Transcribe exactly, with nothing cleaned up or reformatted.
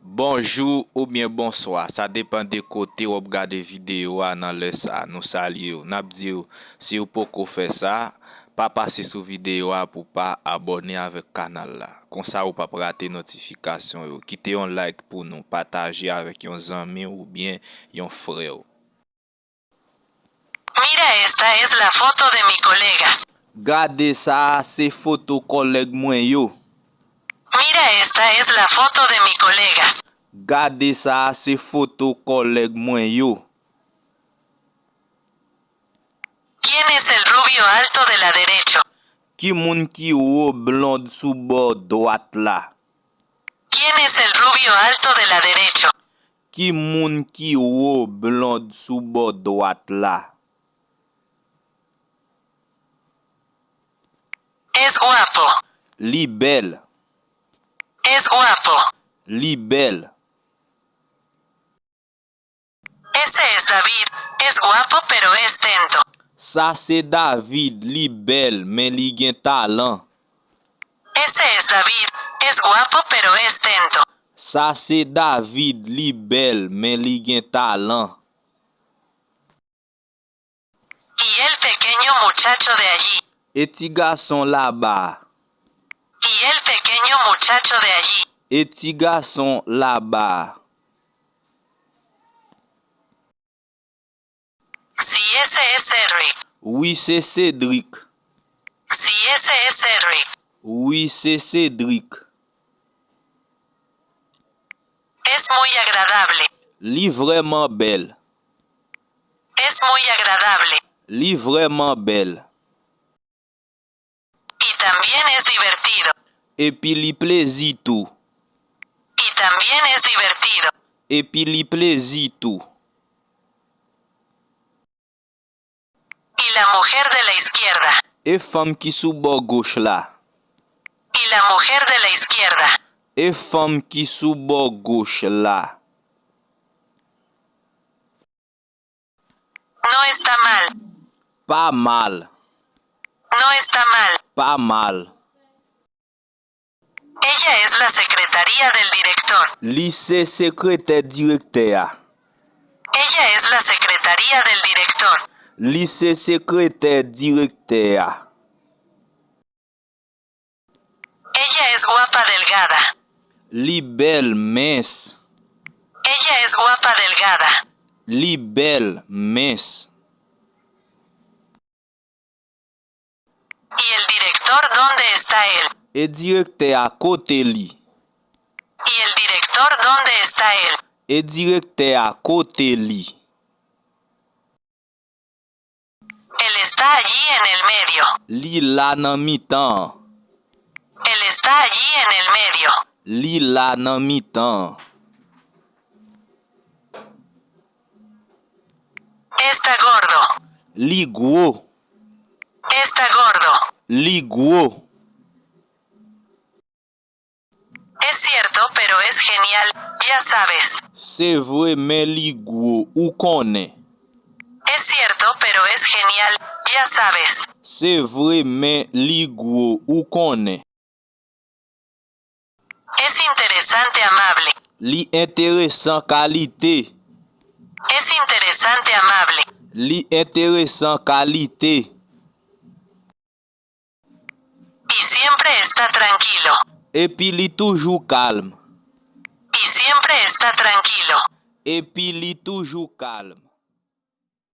Bonjou oubyen bonswa, sa depann de kote w ap gade videyo a nan lè sa a. Nou salye w. N ap di w, si w poko fè sa, pa pase sou videyo a pou w pa abòne avèk kanal la. Konsa ou p ap rate notifikasyon yo. Kite yon like pou nou, pataje avèk yon zanmi w oubyen yon frè w. Mira, esta es la foto de mi colega. Gade sa a, se foto kòlèg mwen yo. Mira, esta es la foto de mi colega. Gade sa a, se foto kòlèg mwen yo. ¿Quién es el rubio alto de la derecha? Ki moun ki wo blond sou bò dwat la? ¿Quién es el rubio alto de la derecha? Ki moun ki wo blond sou bò dwat la? Es guapo. Li bèl. Es guapo. Li bèl. Ese es David, es guapo pero es tento. Sa se David, li bèl, men li gen talan. Ese es David, es guapo pero es tento. Sa se David, li bèl, men li gen talan. Y el pequeño muchacho de allí. E ti gason laba a? Y el pequeño muchacho de allí. E ti gason laba a? Si, ese es Cedric. Wi, se Cedric. Si, ese es Cedric. Wi, se Cedric. Es muy agradable. Li vrèman bèl. Es muy agradable. Li vrèman bèl. Y también es divertido. Epi li plezi tou. Y también es divertido. Epi li plezi tou. Y la mujer de la izquierda. E fanm ki sou bò goch la? Y la mujer de la izquierda. E fanm ki sou bò goch la? No está mal. Pa mal. No está mal. Pa mal. Ella es la secretaria del director. Li se sekretè direktè a. Ella es la secretaria del director. Li se sekretè direktè a. Ella es guapa delgada. Li bèl, mens. Ella es guapa delgada. Li bèl, mens. ¿Y el director dónde está él? E direktè a, kote li? ¿Y el director dónde está él? E direktè a, kote li? Él está allí en el medio. Li la nan mitan an. Él está allí en el medio. Li la nan mitan an. Está gordo. Li gwo. Está gordo. Li gwo. Es cierto, pero es genial, ya sabes. Se vre, men li gwo, ou konnen. Es cierto, pero es genial, ya sabes. Se vre, men li gwo, ou konnen. Es interesante, amable. Li enteresan, kalite. Es interesante, amable. Li enteresan, kalite. Y siempre está tranquilo. Epi li toujou kalm. Y siempre está tranquilo. Epi li toujou kalm.